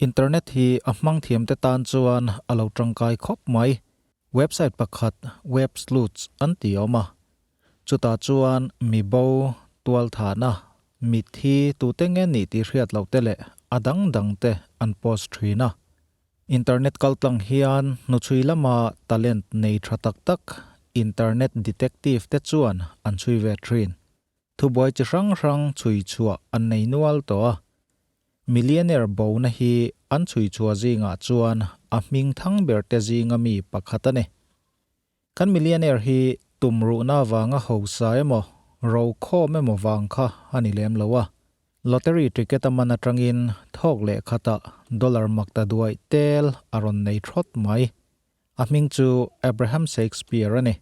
Internet hi a hmang thiamte tan chuan a lo tangkai khawp mai. Website pakhat Web Sleuths an ti awm a, chutah chuan mi bo, tualthahna, mitthi tute nge nih tih hriat loh te leh a dang dang te an post thin a. Internet kaltlang hian hnuchhui lama talent nei tha tak tak internet detective te chuan an chhui ve thin. Thubuai chi hrang hrang chhui chhuah an nei nual tawh a. Millionaire bona hi an chhui chhuah zingah chuan a hming thang ber te zinga mi pakhat a ni. Kan millionaire hi tumruhna avanga hausa emaw, rokhawm emaw vang kha a ni lem lo a. Lottery ticket a man atangin thawk leh khatah dollar makta duaih tel a rawn nei thawt mai. A hming chu Abraham Shakespeare a ni.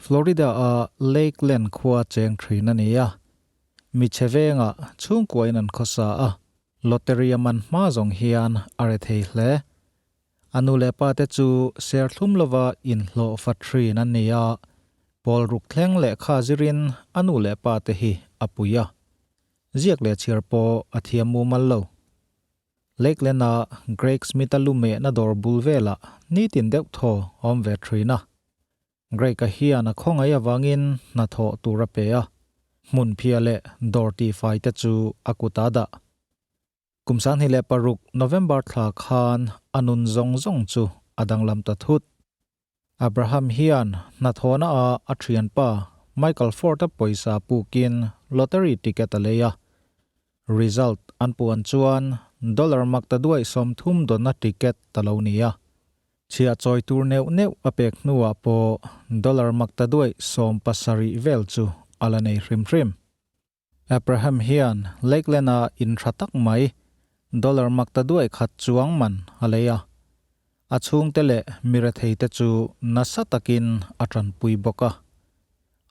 Florida-a Lakeland khua cheng thin a ni a. Mi chhe vengah chhungkuain an khawsa a, lottery a man hma zawng hian a re thei hle. A nu leh pa te chu serthlum lova inhlawh fa thin an ni a, pawl ruk thleng lehkha zirin a nu leh pa te hi a pui a. Ziak leh chhiar pawh a thiam mumal lo. Lakeland-a Greg Smith-a lu mehna dawr bul velah nitin deuh thaw a awm ve thin a. Greg-a hian a khawngaih avangin hnathawh tur a pe a, hmun phia leh dawr tihfai te chu a kut a dah. Kum 2006 November thla khan a nun zawng zawng chu a danglam ta thut. Abraham hian hnathawhna ah a thianpa Michael Ford-a pawisa pukin lottery ticket a lei a. Result an puan chuan dollar makta duaih 30 dawnna ticket a lo ni a. Chhiah chawi tur neuh neuh a pek hnuah pawh dollar makta duaih 70 vel chu a la nei hrim hrim. Abraham hian Lakeland-a in tha tak mai, dollar makta duaih khat chuang man a lei a. A chhungte leh mi retheite chu nasa takin a tanpui bawk a.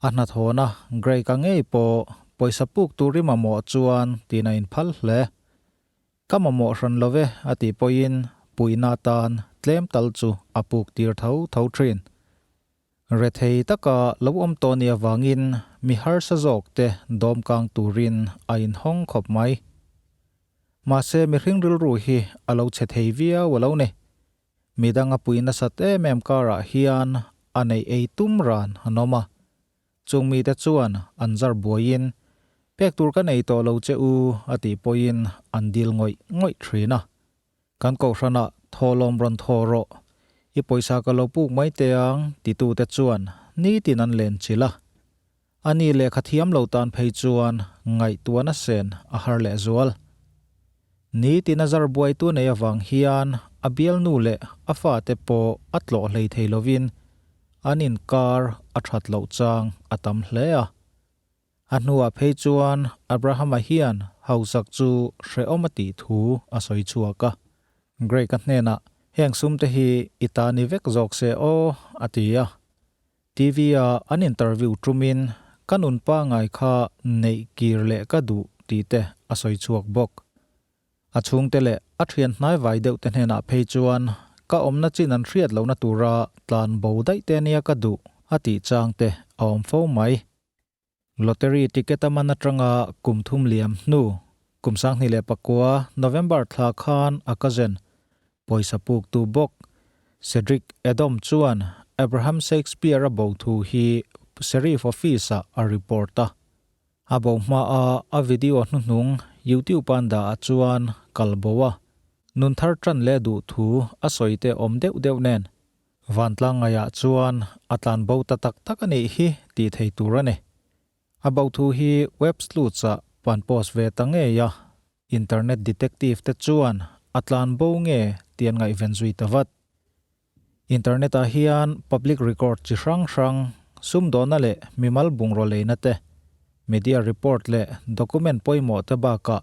A hnathawhna Greg-a ngei pawh pawisa puk tur i mamawh chuan tiin a inphal hle. Ka mamawh hran lo ve a tih pawhin puihna atan tlem tal chu a puk tir tho tho thin. Rethei taka lo awm tawh ni avangin mi harsa zawk te dawmkang turin a inhawng khawp mai. Mahse mihring rilru hi a lo chhe thei viau a lo ni. Midang a pui nasat em em karah hian a neih ei tum ran an awm a. Chung mite chuan an zar buaiin pek tur ka nei tawh lo che u a tih pawhin an dil ngawih ngawih thin a. Kan kohhranah thawhlawm rawn thaw rawh, i pawisa ka lo puk mai teh ang titute chuan nitin an len chilh a. A ni lehkha thiam lo tan phei chuan ngaihtuahna sen a har leh zual. Nitin a zar buaitu nei avang hian a bialnu leh a fate pawh a tlawh hlei thei lovin an inkar a that loh chang a tam hle a. A hnuah phei chuan Abrahama hian hausak chu hrehawm a tih thu a sawi chhuak a. Greg-a hnenah, Heng sumte hi i ta ni vek zawk se aw, a ti a. TV-a an interview ṭumin ka nun pangai kha neih kir leh ka duh tih te a sawi chhuak bawk. A chhungte leh a ṭhian hnaivai deuh te hnenah phei chuan ka awmna chin an hriat lohna tura tlan bo daih te ania ka duh a tih chang te a awm fo mai. Lottery ticket a man atanga kum thum liam hnu, kum 2009 November thla khan a cousin, pawisa puktu bawk, Cedric Edom chuan Abraham Shakespeare-a bo thu hi Sheriff Office-ah a report a. A bo hmaa a video hnuhnung YouTube-a an dah ah chuan kal bo a, nun thar tan leh duh thu a sawi te awm deuh deuh nen. Vantlang ngaiah chuan a tlan bo ta tak tak a nih hi tih thei tur a ni. A bo thu hi web sleuths-ah pan post ve ta ngei a, internet detective te chuan a tlan bo nge tih an ngaihven zui ta vat. Internet-ah hian public record chi hrang hrang, sumdawhna leh mimal bungraw leina te, media report leh document pawimawh te bakah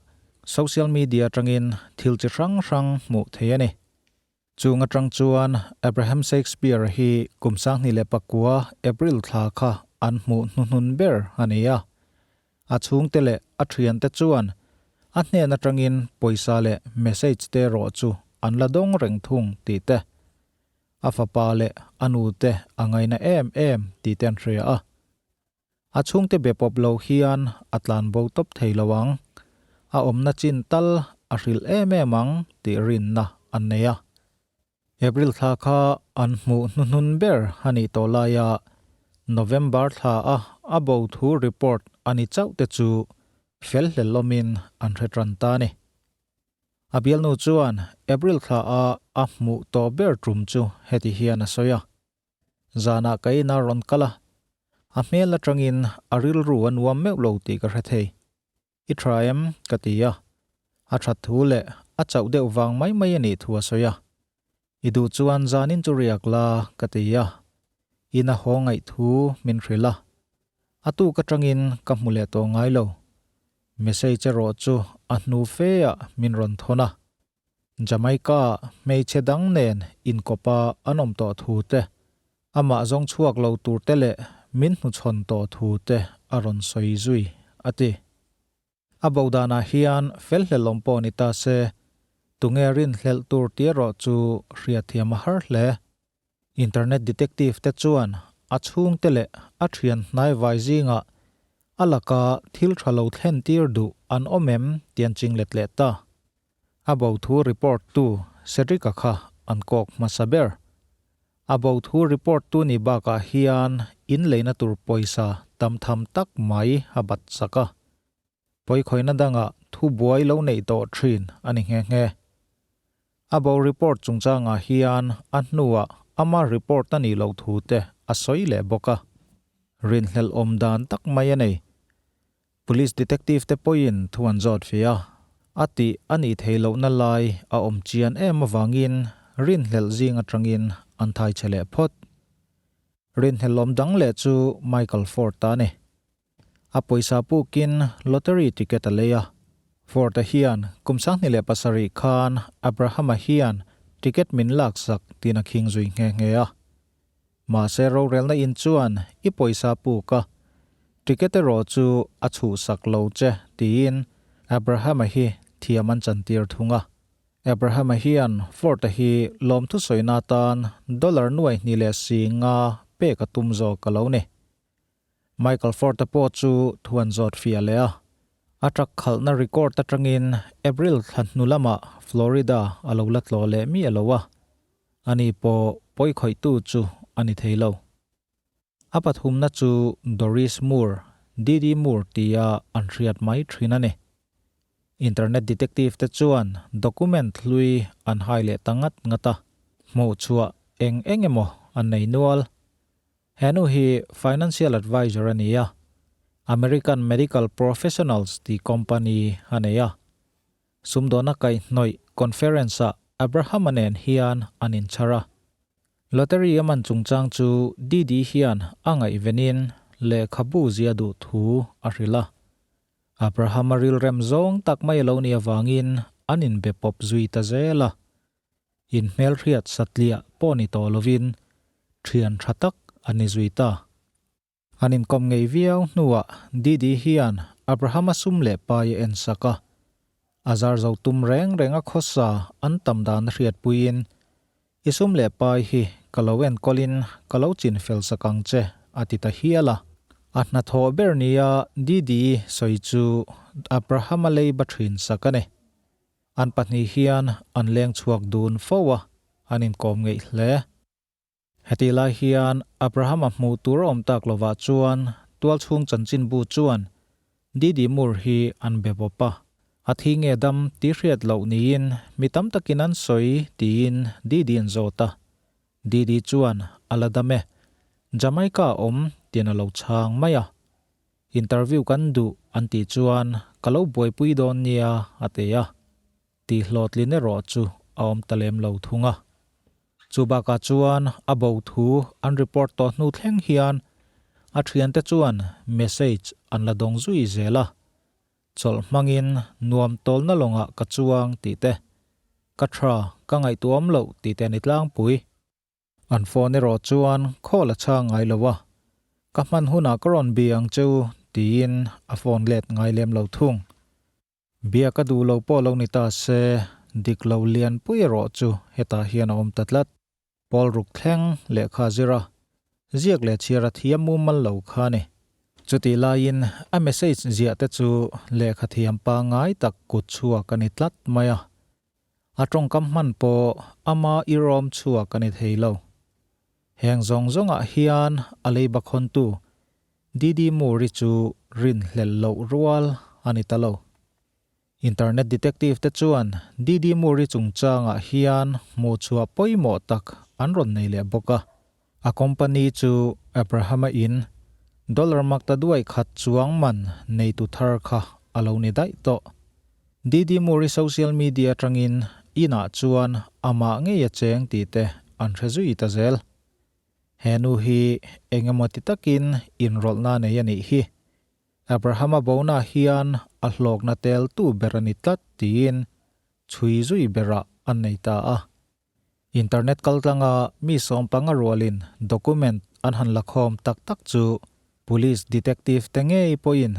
social media atangin thil chi hrang hrang hmuh theih a ni. Chung atang chuan Abraham Shakespeare hi kum 2009 April thla kha an hmuh hnuhnun ber a ni a. A chhungte leh a thiante chuan a hnen atangin pawisa leh message te erawh chu an la dawng reng thung tih te, a fapa leh a nute a ngaina em em tih te an hria a. A chhungte be pawp lo hian a tlan bo tawp thei lo ang. A awmna chin tal a hrilh em em ang tih rinna an nei a. April thla kha an hmuh hnuhnun ber a nih tawh laia November thla a a bo thu report a ni chauh te chu fel hlel awmin an hre tan ta a ni. A bialnu chuan April thla a a hmuh tawh ber tum chu heti hian a sawi a. Zanah ka ina rawn kal a, a hmel atangin a rilru a nuam meuh lo tih ka hre thei. I tha em? ka ti a. A that thu leh a chauh deuh vang mai mai a nih thu a sawi a. I duh chuan zanin chu riak la ka ti a. Ina haw ngaih thu min hrilh a. A tuk atangin ka hmu leh tawh ngai lo. Message erawh chu a hnu fe ah min rawn thawn a. Jamaica hmeichhe dang nen inkawpa an awm tawh thu te, amah zawng chhuak lo tur te leh min hnuchhawn tawh thu te a rawn sawi zui, a ti. A bo danah hian fel hlelawm pawh ni ta se, tunge rinhlelh tur tih erawh chu hriatthiam a har hle. Internet detective te chuan a chhungte leh a thian hnaivai zingah a laka thil tha lo thlen tir duh an awm em tih an ching let leh ta. A bo thu report tu Cedric-a kha an kawk hmasa ber. A bo thu report tu ni bakah hian in leina tur pawisa tam tham tak mai a bat sak a. Pawikhawina dangah thu buai lo neih tawh thin a ni nghe nghe. A bo report chungchangah hian a hnuah ama report a nih loh thu te a sawi leh bawk a. Rinhlelh awm dan tak mai a nei. Police detective te pawhin thu an zawt ve a, a tih a nih theih lohna lai a awm chian em avangin rinhlelh zing atangin an thai che leh phawt. Rinhlelh awm dang leh chu Michael Ford ta a ni. A pawisa pukin lottery ticket a lei a. Ford-a hian kum 2007 khan Abraham-a hian ticket min laksak tiin a khing zui nghe nghe a. Mahse rorelna in chuan i pawisa puk a, ticket erawh chu a chhuhsak lo che tiin Abraham-a hi thiam an chantir thung a. Abraham-a hian Ford-a hi lawmthu sawina atan dollar nuai hnih leh si nga pek a tum zawk a lo ni. Michael Ford-a pawh chu thu an zawt fiah leh a. A truck khalhna record atangin April thla hnu lamah Florida a lo la tlawh leh miah lo a, ani pawh pawi khawihtu chu a ni thei lo. A pathumna chu Doris Moore, Didi Moore tia an hriat mai thin a ni. Internet detective te chuan document hlui an hai leh ta ngat ngat a, hmuhchhuah eng eng emaw an nei nual. He nu hi Financial Advisor a ni a, American Medical Professionals tih company a nei a. Sumdawna kaihhnawih conference-ah Abraham-a nen hian an inchhar a. Lottery a man chungchang chu Didi hian a ngaihvenin lehkhabu zia duh thu a hrilh a. Abraham-a rilrem zawng tak mai a lo nih avangin an inbe pawp zui ta zel a. Inhmelhriat satliah pawh ni tawh lovin thian tha tak a ni zui ta. An inkawm ngei viau hnuah Didi hian Abraham-a sum leh pai a en sak a. A zar zo tum reng reng a khawsa an tam dan a hriatpuiin, I sum leh pai hi ka lo enkawlin ka lo chin fel sak ang che a ti ta hial a. A hnathawh ber nia Didi sawi chu Abraham-a leiba thin sak a ni. An pahnih hian an leng chhuak dun fo a, an inkawm ngeih hle. Hetih lai hian Abraham-a hmuh tur a awm tak lovah chuan tualchhung chanchinbu chuan Didi Moore hi an be bawp a, a thi nge dam tih hriat loh niin mi tam takin an sawi tiin Didi an zawt a. Didi chuan a la dam e, Jamaica a awm tiin a lo chhang mai a. Interview kan duh an tih chuan ka lo buaipui dawn nia a ti a, tih hlawhtlin erawh chu a awm ta lem lo thung a. Chu bakah chuan a bo thu an report tawh hnu thleng hian a thiante chuan message an la dawng zui zel a, chawlh hmangin nuam tawlna lawngah ka chuang tih te, ka tha ka ngaihtuahawm loh tih te a ni tlangpui. An phone erawh chuan call a chhang ngai lo a, ka hman hunah ka rawn bi ang che u tiin a phone let ngai lem lo thung. Bia ka duh lo pawh lo ni ta se, dik lo lian pui erawh chu hetah hian a awm ta tlat. Pawl ruk thleng lehkha zir a, ziak leh chhiar a thiam mumal lo kha a ni. Chutih laiin a message ziah te chu lehkha thiam pangngai tak kut chhuak a ni tlat mai a. A tawngkam hman pawh ama irawm chhuak a ni thei lo. Heng zawng zawngah hian a leiba khawntu Didi Moore-i chu rinhlelh loh rual a ni ta lo. Internet detective te chuan Didi Moore-i chungchangah hian hmuhchhuah pawimawh tak an rawn nei leh bawk a. A company chu Abraham-a in dollar makta duai khat chuang man neitu thar kha a lo ni daih tawh. Didi Moore-i social media atangin inah chuan amah ngei a cheng tih te an hre zui ta zel. He nu hi eng emaw ti takin inrawlhna nei a nih hi. Abraham-a bona hian a hlawkna tel tu ber a ni tlat tiin chhui zui berah an nei ta a. Internet kaltlanga mi sawmpanga rualin document an han la khawm tak tak chu Police detective te ngei pawhin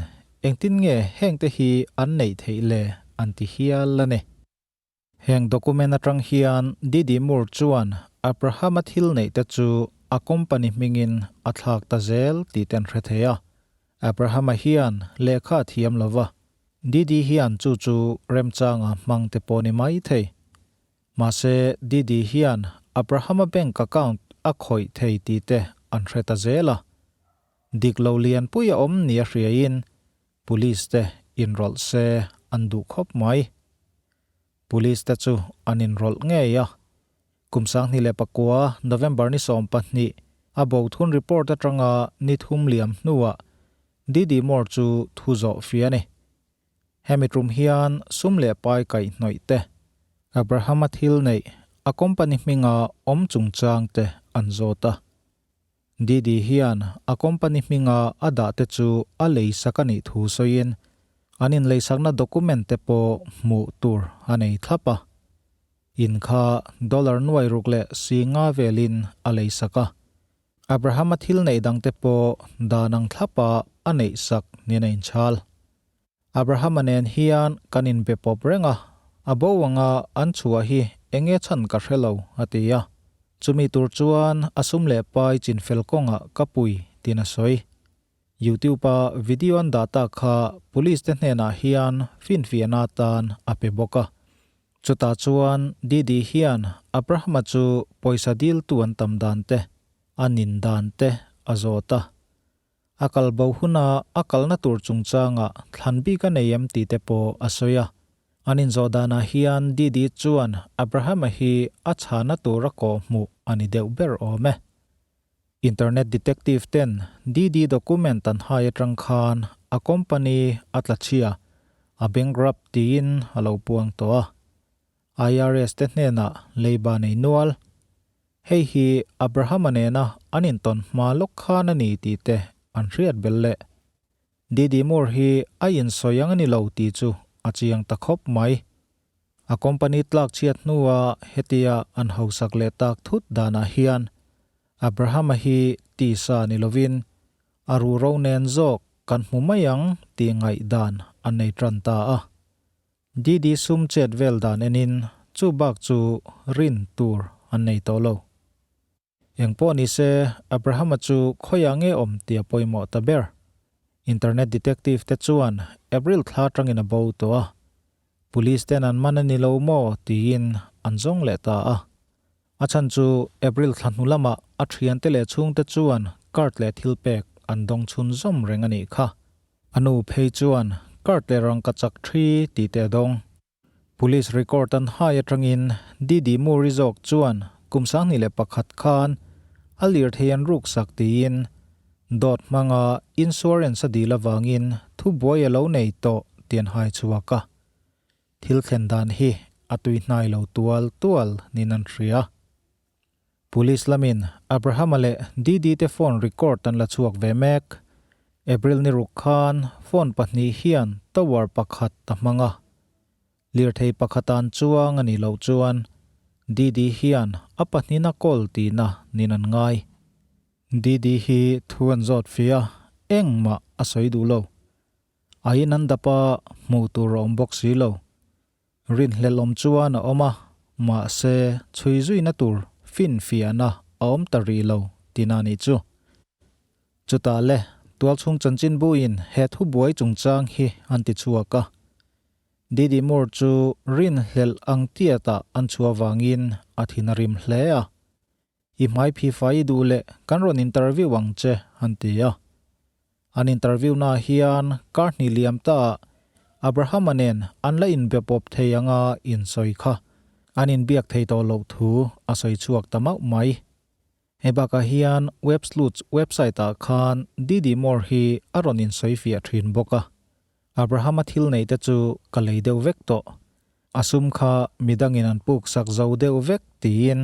engtin nge hengte hi an neih theih le an ti hial a ni. Heng document atang hian Didi Moore chuan Abraham-a thil neih te chu a company hmingin a thlak ta zel tih te an hre thei a. Abraham-a hian lehkha a thiam lo va, Didi hian chu chu remchanga hmang te pawh ni mai thei. Mahse, Didi hian Abraham-a bank account a khawih thei tih te an hre ta zel a. Dik lo lianpui a awm nia hriain Police te inrawlh se an duh khawp mai. Police te chu an inrawlh ngei a. Kum 2009 November ni 12 a bo thun report atanga ni thum liam hnuah Didi Moore chu thu zawh fia a ni. Hemi tum hian sum leh pai kaihhnawih te, Abraham-a thil neih a company hminga awm chungchang te an zawt a. Didi hian a company hminga a dah te chu a leisak a nih thu sawiin an inleisakna document te pawh hmuh tur a nei thlap a. In kha dollar nuai ruk leh si nga velin a leisak a. Abraham-a thil neih dangte pawh dan ang thlapa a neihsak nen a inchhal. Abraham-a nen hian kan inbe pawp reng a, a bo anga an chhuah hi eng nge chhan ka hre lo, a ti a. Chumi tur chuan a sum leh pai chinfel kawngah ka pui tiin a sawi. YouTube-a video an dah tak kha police te hnenah hian finfiahna atan a pe bawk a. Chutah chuan Didi hian Abrahama chu pawisa diltu an tam dan te, a nin dan te a zawt a. A kal bo huna a kalna tur chungchangah thlan bik a nei em tih te pawh a sawi a. An inzawh danah hian Didi chuan Abrahama hi a chhana tur a kawh hmuh a ni deuh ber awm e. Internet detective ten DD document an hai atang khan a company a tla chhia, a bankrupt tiin a lo puang tawh a. IRS te hnenah leiba nei nual. Hei hi Abraham-a nena an intawn hma lawk khan a ni tih te an hriat belh leh. DD Moore hi a insawi ang a ni lo tih chu a chiang ta khawp mai. A company tlak chhiat hnua hetia an hausak leh tak thut danah hian Abraham-a hi tisa ni lovin a ruhro nen zawk kan hmu mai ang tih ngaihdan a nei tan ta a. Didi sum chet vel dan enin chu bak chu rin tur an nei tawh lo. Engpawh ni se, Abraham-a chu khawiah nge awm tih a pawimawh ta ber. Internet detective te chuan April thla atangin a bo tawh a, police ten an man a ni lo maw tiin an zawng leh ta a. A chhan chu April thla hnu lamah a thiante leh chhungte chuan card leh thilpek an dawng chhunzawm reng a nih kha. A nu phei chuan card leh rangkachak thi tih te a dawng. Police record an hai atangin Didi Moore-i zawk chuan kum 2001 khan a lirthei an ruksak tiin dawt hmanga insurance a dil avangin thubuai a lo nei tawh tih an hai chhuak a. Thil thlen dan hi a tuihnai lo tual tual niin an hria. Police lamin Abraham-a leh Didi te phone record an la chhuak ve mek. April ni ruk khan phone pahnih hian tower pakhat a hmang a. Lirthei pakhatan chuang a nih loh chuan Didi hian a pahnihna call tihna nin an ngai. Didi hi thu an zawt fih a, engmah a sawi duh lo. A in an dap a, hmuh tur a awm bawk si lo. Rinhlelh awm chuan a awm a, mahse chhui zuina tur finfiahna a awm ta rih lo tina nih chu. Chutah le, Tualchhung chanchinbuin he thubuai chungchang hi an ti chhuak a. Didi Moore chu rinhlelh ang tiatah an chhuah vangin a thin a rim hle a. I hmai phifai i duh leh kan rawn interview ang che an ti a. An interview na hian kar hnih liam ta ah Abraham-a nen an la inbe pawp thei anga insawi kha an inbiak thei tawh loh thu a sawi chhuak ta mauh mai. Hei bakah hian Websleuths website ah khan Didi Moore hi a rawn insawi fiah thin bawk a. Abraham-a thil neih te chu ka lei deuh vek tawh. A sum kha midangin an puk sak zo deuh vek tiin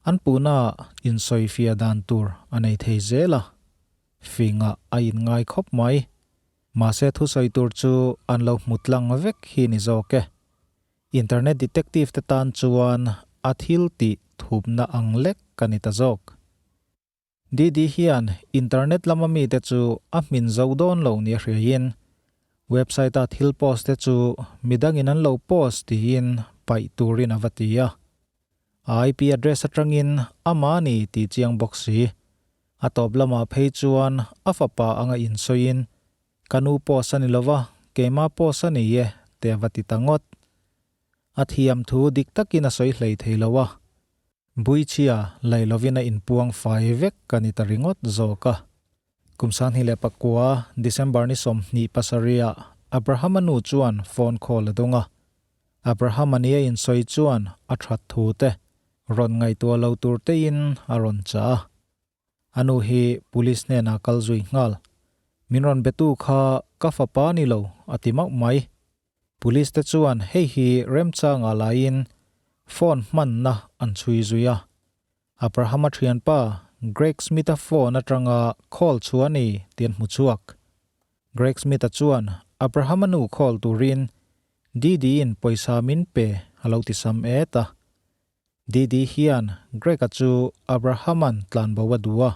an puhna ah insawi fiah dan tur a nei thei zel a. Fingah a inngai khawp mai. Mahse thusawi tur chu an lo hmu tlang vek hi ni zawk e. Internet detective te tan chuan a thil tih thupna ang lek ka ni ta zawk. Didi hian internet lama mite chu a hmin zo dawn lo nia hriaiin website-a thil post te chu midangin an lo post tiin paih turin a va ti a. A IP address atangin ama ni tih chiang bawk si. A tawp lamah phei chuan a fapa anga insawiin Ka nu post a ni lova, keimah post a ni e te a va ti ta ngawt. A thiam thu dik takin a sawi hlei thei lo a. Buichhia lei lovin a inpuang fai vek ka ni ta ringawt zawk a. Kum 2009 December ni 27 ah Abraham-a nu chuan phone call a dawng a. Abraham-a nia insawi chuan a that thu te rawn ngaihtuah lo tur tein a rawn chah a. A nu hi police hnenah kal zui nghal. Min rawn betu kha ka fapa ni lo a ti mauh mai. Police te chuan hei hi remchangah laiin phone hmanna an chhui zui a. Abraham-a thianpa Greg Smith-a phone atanga call chu a ni tih an hmu chhuak. Greg Smith-a chuan Abraham-a nu call turin Didi-in pawisa min pe a lo ti sam et a. Didi hian Greg-a chu Abraham-a'n tlanbo a duh a.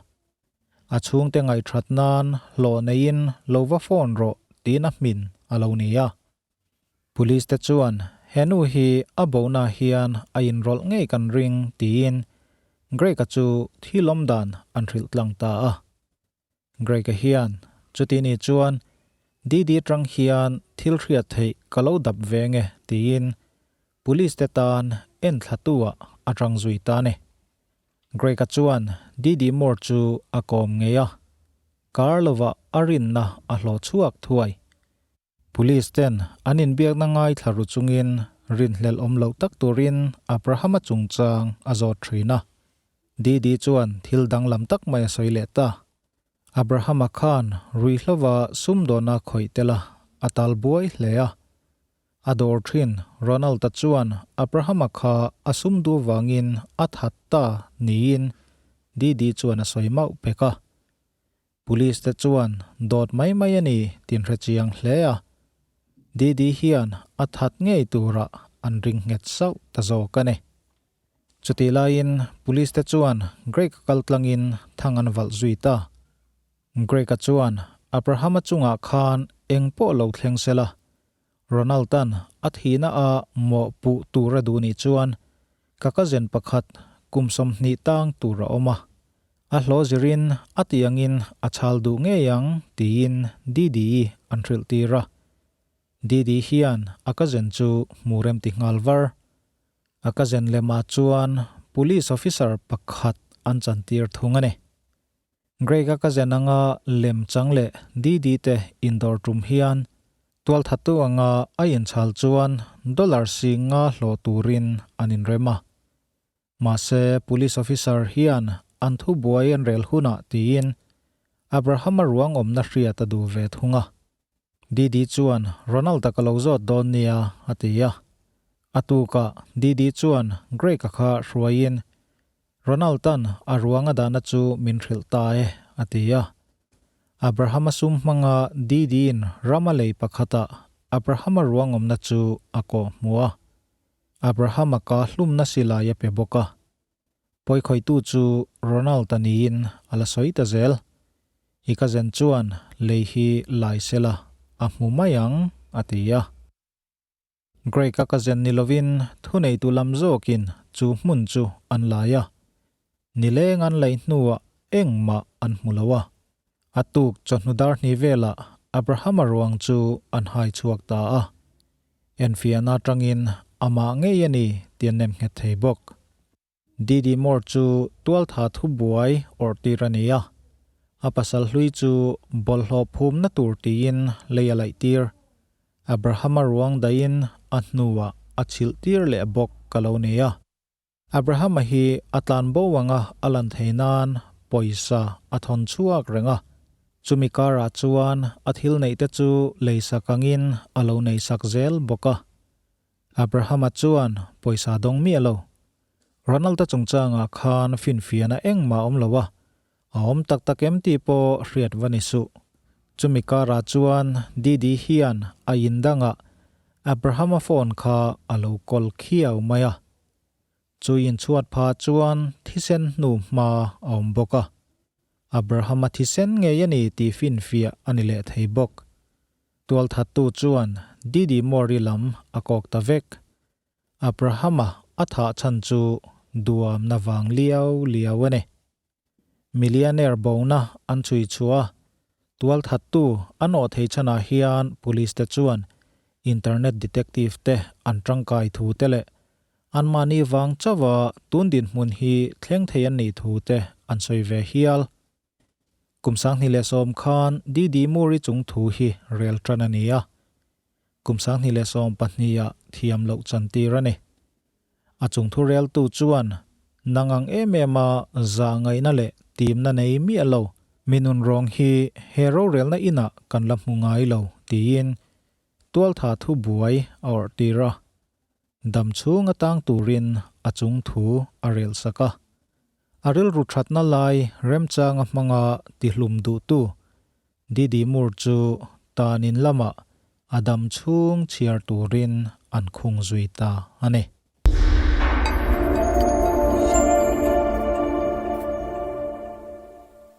A chhungte ngaihthat nan hlawh neiin lo va phone rawh tiin a hmin a lo ni a. Police te chuan he nu hi a bona hian a inrawlh ngei kan ring tiin Greg-a chu thil awm dan an hrilh tlang ta a. Greg-a hian chuti ni chuan Didi atang hian thil hriat theih ka lo dap ve nge tiin Police te tan enthlatu ah a tang zui ta a ni. Greg-a chuan Didi Moore chu a kawm ngei a, kar lovah a rinna a hlawh chhuak thuai. Police ten an inbiakna ngaithla ru chungin rinhlelh awm loh tak turin Abraham-a chungchang a zawt thin a. Didi chuan thil danglam tak mai a sawi leh ta. Abraham-a khan ruihhlova sumdawnna khawih tel a, a tal buai hle a. A dawr thin Ronald-a chuan Abraham-a kha a sum duh vangin a that ta niin Didi chuan a sawi mauh pek a. Police te chuan dawt mai mai a ni tin hre chiang hle a. Didi hian a that ngei turah an ring nghet sauh ta zawk a ni. Chutih laiin Police te chuan Greg-a kal tlangin thang an valh zui ta. Greg-a chuan Abraham-a chungah khan eng pawh lo thleng se la, Ronald-a'n a thihna a mawh puh tur a duh nih chuan ka cousin pakhat kum 20 tang tur a awm a, a hlawh zirin a tih angin a chhal duh ngei ang tiin Didi-i an hrilh tir a. Didi hian a cousin chu hmu rem ti nghal var. A cousin lemah chuan police officer pakhat an chantir thung a ni. Greg-a ka zen anga lem chang leh Didi te indawr tum hian tualthattu anga a inchhal chuan dollar sing nga hlawh turin an inrem a. Mahse, police officer hian an thubuai an rel hunah tiin Abraham-a ruang awmna hriat a duh ve thung a. Didi chuan Ronald-a ka lo zawt dawn nia a ti a. A tukah Didi chuan Greg-a kha hruaiin Ronald-a'n a ruang a dahna chu min hrilh ta e, a ti a. Abraham-a sum hmanga Didi-in ram a lei pakhatah Abraham-a ruang awmna chu a kawh hmu a. Abraham-a ka hlumna silai a pe bawk a. Pawikhawihtu chu Ronald-a niin a la sawi ta zel. I ka zen chuan lei hi lai sela a hmu mai ang, a ti a. Greg-a ka zen ni lovin thuneitu lam zawkin chu hmun chu an lai a. Nileng an laih hnuah engmah an hmu lo a. A tuk chawhnu dar hnih velah Abrahama ruang chu an hai chhuak ta a. Enfiahna atangin amah ngei a ni tih an nem nghet thei bawk. Didi Moore chu tualtha thubuai awrh tir a ni a, a pasal hlui chu bawlhhlawh phumna tur tiin lei a laih tir. Abrahama ruang dahin a hnuah a chhilh tir leh bawk ka lo nei a. Abrahama hi a tlan bo anga a lan thei nan pawisa a thawn chhuak reng a, chumi karah chuan a thil neih te chu leisak angin a lo neisak zel bawk a. Abrahama chuan pawisa dawng miah lo. Ronald-a chungchangah khan finfiahna engmah a awm lo a, a awm tak tak em tih pawh hriat va ni suh. Chumi karah chuan Didi hian a in dangah Abrahama phone kha a lo call khiau mai a. Chu inchhuat pha chuan thisen hnu hma a awm bawk a. Abrahama thisen ngei a ni tih finfiah a ni leh thei bawk. Tualthattu chuan Didi Mori lam a kawk ta vek. Abrahama a thah chhan chu duamna vang liau liau a ni. Millionaire bona an chhui chhuah a, tualthattu an awh thei chhanah hian police te chuan internet detective te an tangkai thu te leh anmahni vang chauha tun dinhmun hi thleng thei an nih thu te an sawi ve hial. Kum 2010 khan DD Moore-i chung thu hi rel tan a ni a, kum 2012 ah thiam loh chantir a ni. A chungthu reltu chuan nang ang em em a zah ngaihna leh timna nei miah lo mi nunrawng hi he rorelna inah kan la hmu ngai lo tiin tualtha thu buai a awrh tir a. Dam chhung atang turin a chungthu a rel sak a. A rilru thatna lai remchanga hmanga tihlum duhtu Didi Moore chu tanin lamah a dam chhung chhiar turin an khung zui ta a ni.